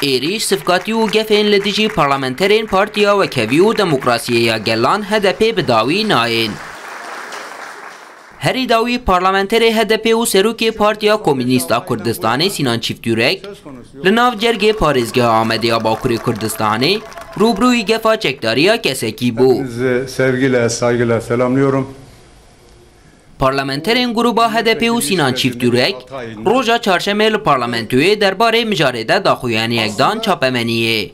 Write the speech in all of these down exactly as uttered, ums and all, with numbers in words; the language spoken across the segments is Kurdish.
Êrîş, sifkatî û gefên li dijî parlamenterên Partiya Wekhevî û Demokrasiyê ya Gelan, H D P, bi dawî nayên. Herî dawî parlamenterê H D P û serokê Partiya Komînîst a Kurdistanê Sînan Çîftûrek li nav cergê parêzgeha Amedê ya Bakurê Kurdistanê rûbirûyî gefa çekdariya kesekî bû. Sizi sevgiyle, saygıyla selamlıyorum. Parlamenterên gruba H D P û Sînan Çîftûrek roja çarşemê li parlamentoyê derbarê mijarê de daxuyaniyek dan çapemeniyê.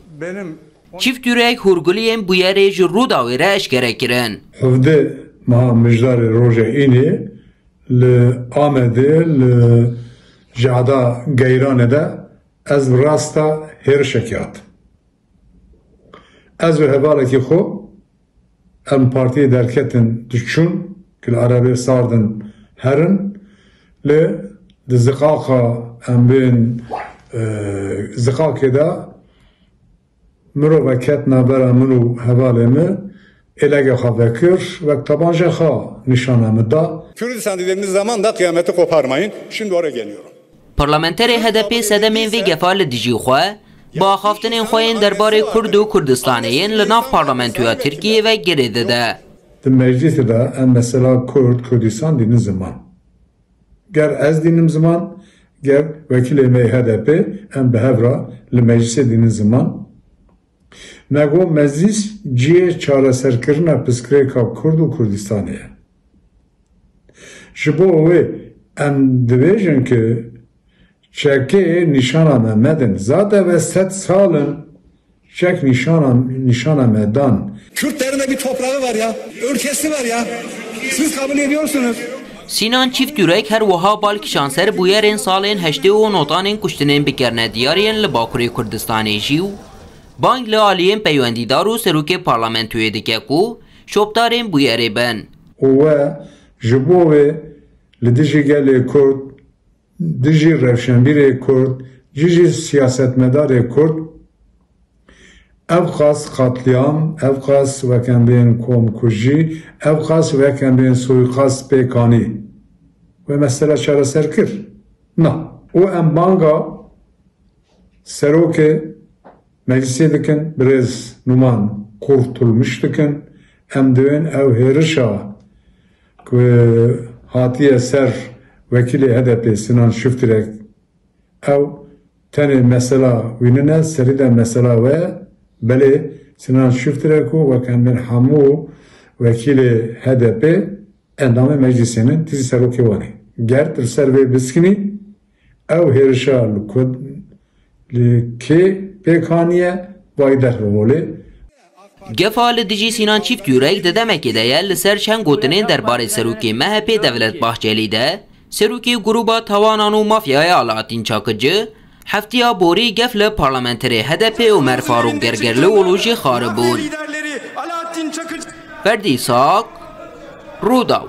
Çîftûrek hûrguliyên bûyerê ji Rûdawê re eşkere kirin. Hevdeh meha mijdarê roja înê li Amedê li Jada Geyranê de ez bi rasta hêrişekê hatim. Ez û hevalekî xwe em partiyê derketin diçûn, ku li erebê sardin herin, lê di ziqaqa em bên, e, ziqaqê de mirove ket navbera min û hevalê min, êleke xwe vekir, wek tabanca xwe nîşana min da. Kürdistan dediğimiz zaman da kıyameti koparmayın. Şimdi oraya geliyorum. Parlamenterê H D P sedemên vê gefa li dijî xwe, bi axaftinên xwe yên derbarê Kurd û Kurdistanê yên li nav parlamentoya Tirkiyê ve girê dide. Di meclisê de em mesela Kurd, Kurdistan dînin ziman. Ger ez dînim ziman, ger wekîlê me yê H D P, em bi hev re li meclisê dînin ziman. Me got meclis cihê çareserkirina pirsgirêka Kurd û Kurdistanê ye. Ji bo wê em dibêjin ku çekê nîşana me medin. Zaten ve sed sal in çek nîşana, nîşana me dan. Kürtlerin de bir toprağı var ya, ülkesi var ya. Siz kabul ediyorsunuz. Sînan Çîftûrek her wiha bal kişand ser bûyerên salên heştê û notanên kuştinên bikerine diyar yên li Bakurê Kurdistanê jî û bang li aliyên peywendîdar û serokê parlamentoyê dike ku şopdarên bûyerê bin. Û we ji bo wê li dijî gelê Kurd, dijî rewşenbîrê Kurd, dijî siyasetmedarê Kurd, ev qas qatliyam, ev qas wek em bên komkujî, ev qas wek em bên suîqast pêk anî. We mesela çareser kir? Na. Û em banga serokê meclisê dikin, birêz Numan Kurtulmuş dikin. Em divên ew hêrişa ku hatiye ser wekîlê H D P Sinan Çiftirek, ew tenê mesela wî nine, serî de mesela we, belê Sinan Çiftirek û wek em bên hemû wekîlê H D P endamê meclisê ne, tu zî serokê wan î. Ger tu li ser vê biskinî, ew hêrişa li ku, li kê pêk haniye, vay derve holê. Gefa li dijî Sînan Çîftûrek di demekê de ye, li ser çend gotinên derbarê serokê M H P Devlet Bahçelî de, serokê Gruba Tawanan û Mafyayê Alaaddin Çakıcı, heftiya borî gef li parlamenterê H D P Omer Faruk Gergerlioğlu jî xaribûn. Ferdî Sak, Rûdaw.